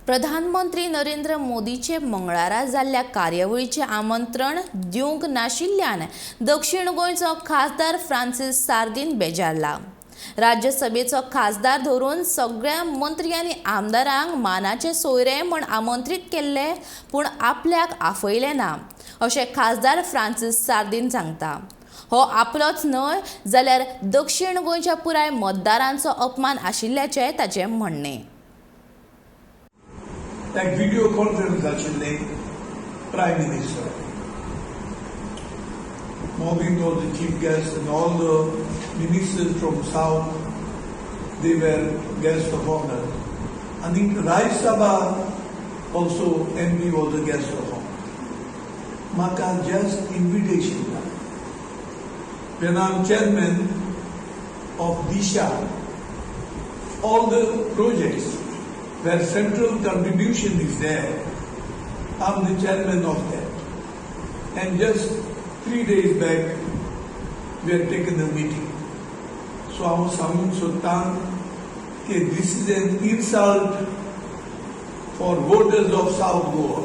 प्रधानमंत्री नरेंद्र मोदीचे मंगळारा जाल्ल्या कार्यावळीचें आमंत्रण दिवंक नाशिल्ल्यान दक्षिण गोंयचो खासदार फ्रांसीस सार्दीन बेजारला. राज्यसभेचो खासदार धरून सगळ्या मंत्री आनी आमदारांक मानाचे सोयरे म्हण आमंत्रीत केल्ले, पूण आपल्याक आफयलें ना अशें खासदार फ्रांसीस सार्दीन सांगता. हो आपलोच न्हय जाल्यार दक्षिण गोंयच्या पुराय मतदारांचो अपमान आशिल्ल्याचें ताचें म्हणणें. एक व्हिडिओ कॉन्फरन्स आशिल्लें. Prime Minister Modi was the chief guest and all the ministers from South, they were guests of honor. I think Rajya Sabha also MP was the guest of honor. म्हाका just invitation ना. When I'm chairman of Disha, all the projects where central contribution is there, I'm the chairman of that. And just 3 days back, we had taken a meeting. So हांव सांगूंक सोदतां की this is an insult for voters of South Goa.